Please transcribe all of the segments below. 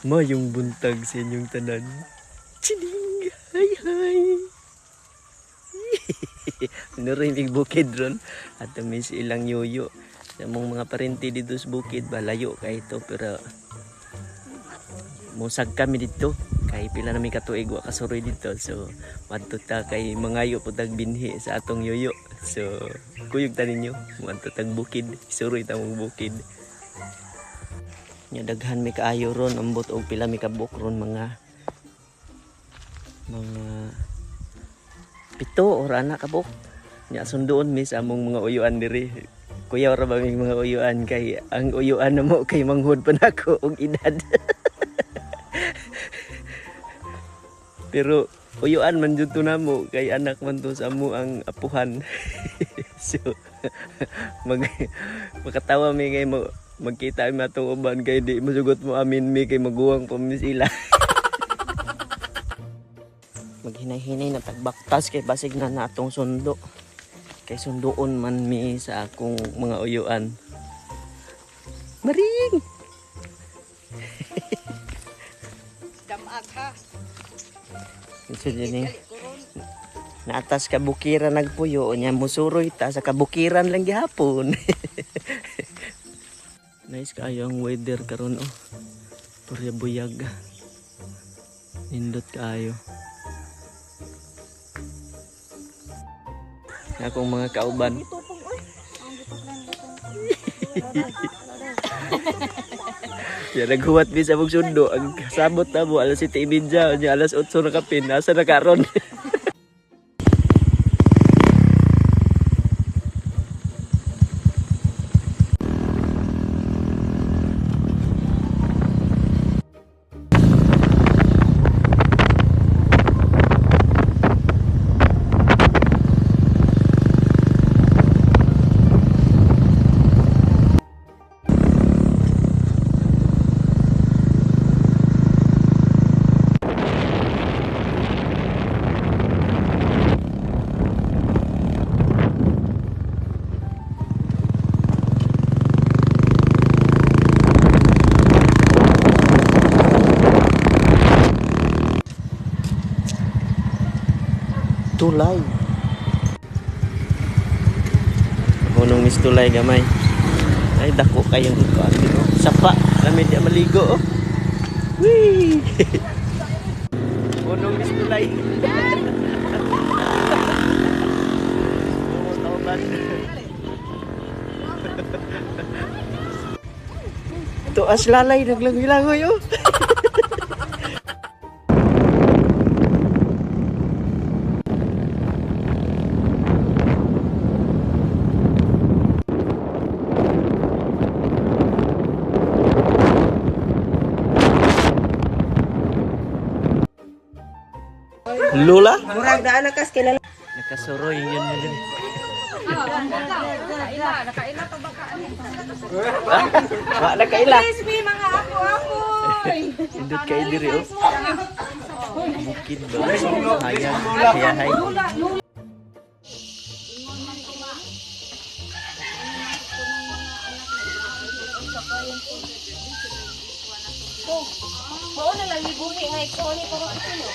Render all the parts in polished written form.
Mayong buntag sa inyong tanan. Chining! Hi, hi! Nuroy mig bukid ron at miss ilang yoyo. Sa mong mga parente dito sa bukid ba, layo kay ito, pero musag kami dito kay pila na mi katuig wa kasuroy dito, so madto ta kay mangayo po tag binhi sa atong yoyo. So kuyog ta ninyo, muadto tag bukid, suroy ta mong bukid. Nya daghan mi kaayo ron, ambot og pila mi kabuk ron, mga 7 or ana kabuk. Nya sunduon mi sa among mga uyuan diri. Kuyaw ra ba ming mga uyuan kay ang uyuan na mo kay manghud pa nako og edad. Pero uyuan man jud to namo kay anak man to sa amo ang apuhan. So makatawa mi kay magkita mi atong uban kay di masugot mo amin mi kay maguwang pa mi sila. Maghinay-hinay na tagbaktas kay basig na natong sundo. Kay sunduon man mi sa akong mga uyuan. Maring! Damag ha. So, yun eh. Naatas kabukiran nagpuyo, nya musuroy ta sa kabukiran lang gihapon. Nice kaayo ang weather karon oh. Purya buyag. Nindot kaayo. Akong mga kauban. Ya naghuwat mi sa mong sundo. Ang sabot na mo alas 7:30, nya alas 8 na kapin. Asa na karon? Tulay. Hunong Miss Tulay gamay. Ay dako kayong kuan dito. Sapa, lami di maligo oh. Wee! Hunong Miss Tulay. Oo, tauban. Tuas lalay naglangoy-langoy oh. Lula? Murag daan na kas kilala. Nakasuroy yun yun. Nakaila pa ba ka? Wa na kaila. Please me mga apo-apoy. Indot kay diri oh. Bukid ba? Hayan, hayahay. Mao na lang gibuhi nga ikaw ni para kuno.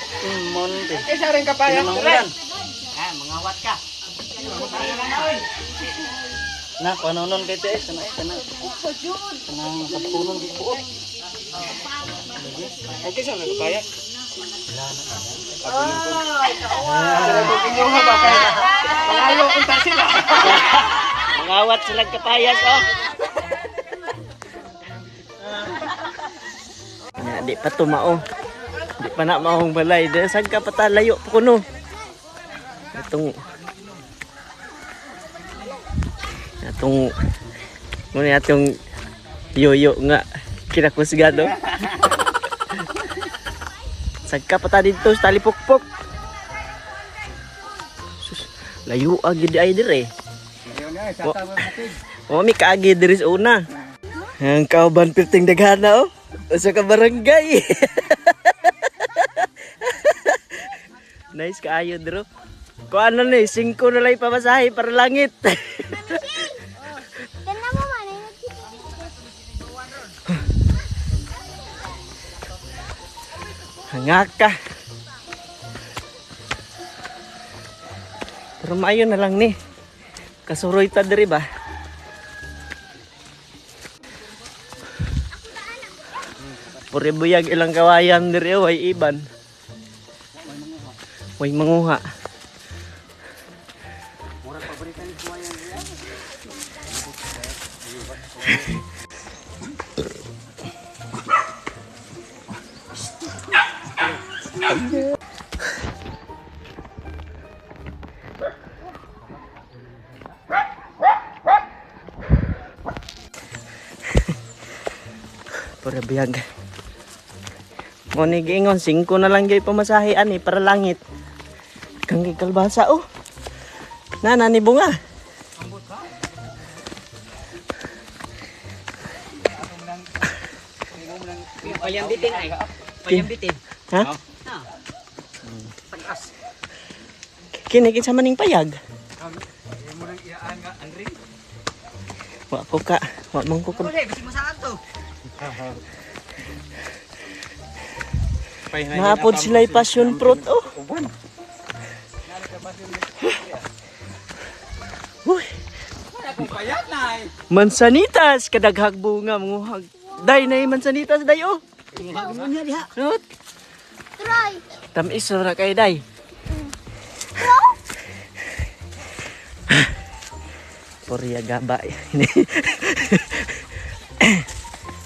Eh, sa rin kapaya. Ah, mangawat ka. Na, panonon kay tiis, kana eh, kana. Kanang sabtunon kay buot. Okay sa rin kapaya. Ay, kaawa. Inyo ba kay? Pangayo unta sila. Mangawat silang kapayas oh. Na, di pa tumao. Di pa na maong balay. Di saan ka pa layo pa kuno. Atong atong muna atong yoyo nga kinakusgado. Sagka pa ta dito sa talipukpok. Sus, layo ag gyud ay dire. O mi kaagi diri sa una. Ang kauban pirting daghana oh. Usa ka barangay. Nice kaayo dro. Kuan na ni, 5 na lang pamasahe para langit. Hangaka. Pero maayo na lang ni. Kasuroy ta diri ba? Puri buyag ilang kawayan diri oh, way iban. Way manguha. Pura biyag. Mo ni giingon, 5 na lang gyud pamasahe ani para langit. Kang kalbasa oh. Nana ni bunga. Palyambitin ay. Palyambitin. Ha? Na. Tagas. Kini kinsa maning payag? Wa ko ka, wa man ko ka. Ule, bisig mo saan to? Naapod sila passion fruit oh. Uy, Payag na ay. mansanitas kadaghag bunga manguhag. Day na mansanitas day oh. Mo niya diha. Not. Try. Tamis ra kay day. Porya gaba.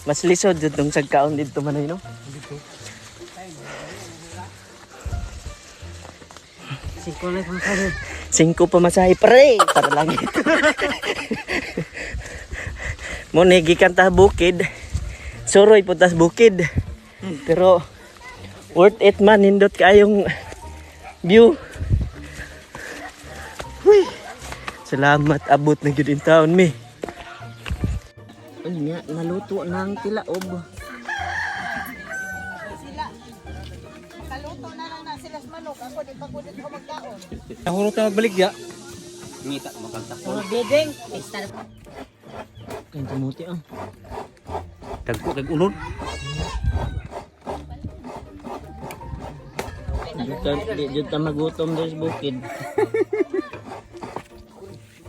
Mas lisod jud tong sagkaon didto manay no. Singko na pamasahe. Singko pamasahe pre para langit. Mo ni gikan ta bukid. Suroy po tas bukid. Pero worth it man nindot kayong view. Huy. Salamat abot na gyud in town mi. Unya naluto na ang tilaob. Kaluto na lang na sila sa manok. Ako di pa ko dito magkaon. Nahurot na magbalik ya. Ngita makanta. Biding. Kay tumuti ah. Dagko kag ulon. Jud ta di jud ta magutom diri sa bukid.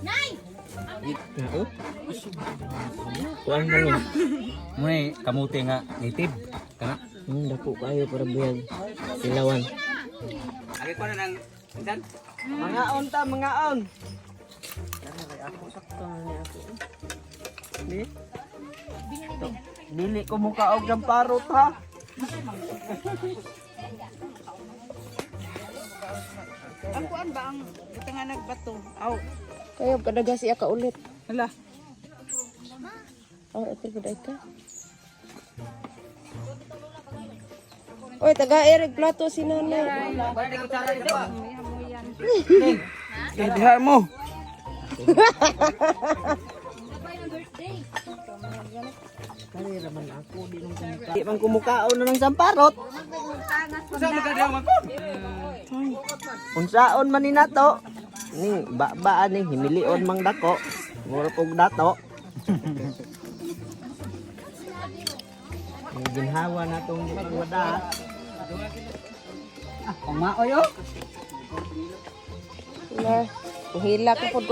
Nay! Oo. Kuan man ni. Mo ni kamote nga native. Kana. Dako kayo para buyag. Ilawan. Agi ko na nang insan. Mangaon ta, mangaon. Ako sakto na ni ako. Di? Dili ko mukaog ng parot ha. Ang kuan ba ang butangan nagbato? Aw. Kayo kadaga siya ka ulit. Hala. Aw, ito gud ay ka. Oy, taga Eric plato si nanay. Diha mo. Kani raman ako di nang kumuka. Di man kumukaon na ng samparot. Usa man ka diha man ko. Unsaon man ni nato? Ning ba ani himilion mang dako. Mura kog dato. Ang ginhawa na tong wada. Ah, pangmaoy oh. Na, hila ko pud.